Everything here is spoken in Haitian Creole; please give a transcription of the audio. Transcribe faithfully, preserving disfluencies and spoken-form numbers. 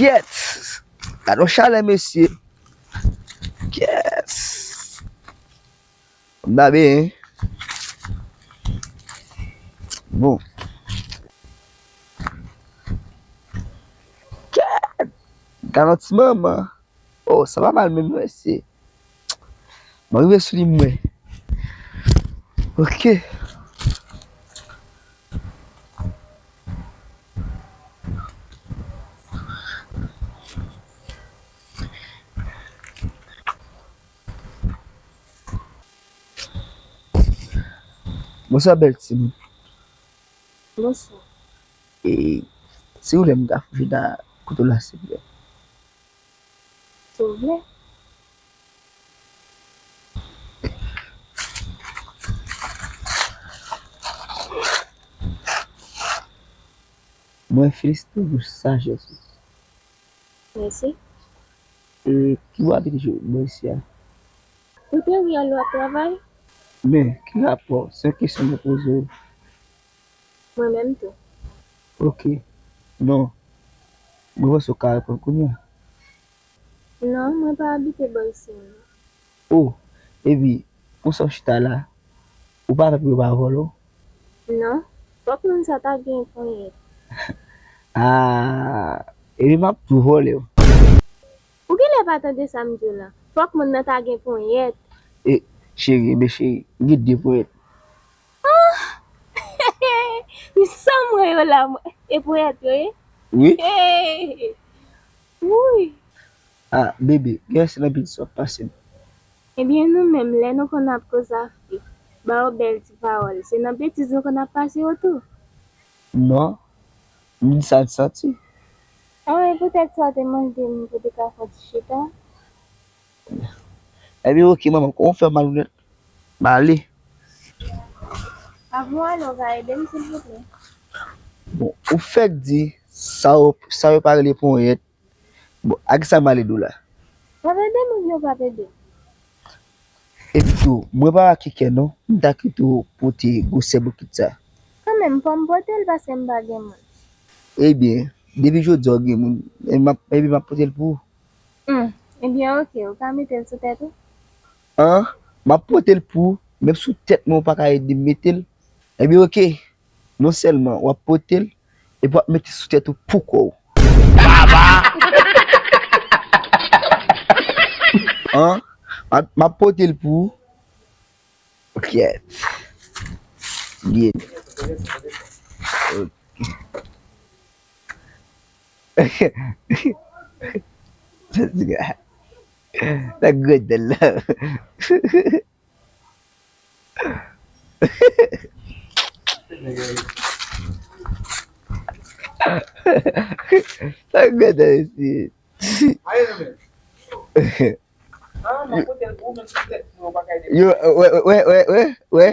Kèt! Gad yon chalè, mesye! Kèt! N ap benyen. Bon. Kèt! Gad yon ti manman. Oh, sa pa mal menm, non, mesye. Mwen rive sou li, mwen. Ok. Bonswa, bèl timoun. Bonswa. E, si w vle, m ka vin a kote w la, silvouplè. Si w vle. Mwen felisite w pou sajès ou. Mèsi. E ki bò w abite bò isi a? Ou te wi al w ap travay? Men, ki rapò? Se yon kesyon mwen poze w. Mwen menm tou. Ok. Non. Mwen panse w ka reponn kounye a. Non, mwen pa abite bò isi a, non. Oh, epi, konsa w chita la, ou pa pè pou yo pa vòlè w? Non, fòk moun sa ta gen ponyèt. Ah, epi m ap tou vòlè w. Ou genlè pa tande sa m di w la. Fòk moun nan ta gen ponyèt. E, cheri, ebyen cheri, m gen de ponyèt. Ah! Sa m wè yo la, mwen. E ponyèt yo ye? Wi. Hey! Wouy! Ah, bebe, gen se nan pitit sa w ap pase m. Ebyen, nou menm, lè nou konn ap koze afè, ba yo bèl ti pawòl, se nan betiz nou konn ap pase yo tou. Non, m di sa m santi. Anben, poutèt sa w te mande m pou te ka fè yon ti chita. Ebyen, oke, manman, kòman w fè malounèt? M ale. Avan w ale, w ka ede m, silvouplè? Bon, ou fèk di, sa yo, sa yo pa rele ponyèt. Bon, a kisa m ale di w la? W ap ede m oubyen w p ap ede m? Epi tou, mwen pa kikè non, m ta kite w pote gwosè bokit sa. Kanmenm, fò m pote l paske m pa gen moun. Ebyen, depi jodi a w gen moun, epi m ap, epi m ap pote l pou ou. Hmm, ebyen, oke, ou ka mete l sou tèt ou? An, m ap pote l pou ou, menm sou tèt mwen ou pa ka ede m mete l. Ebyen, oke. Non sèlman w ap pote l, epi w ap mete sou tèt ou pou kò w. Baba! An? M ap, m ap pote l pou ou. Kèt. Byen. Ok. Sa ti gade. Sa grenn la. Sa gade isi. Yo, wè, wè, wè, wè, wè.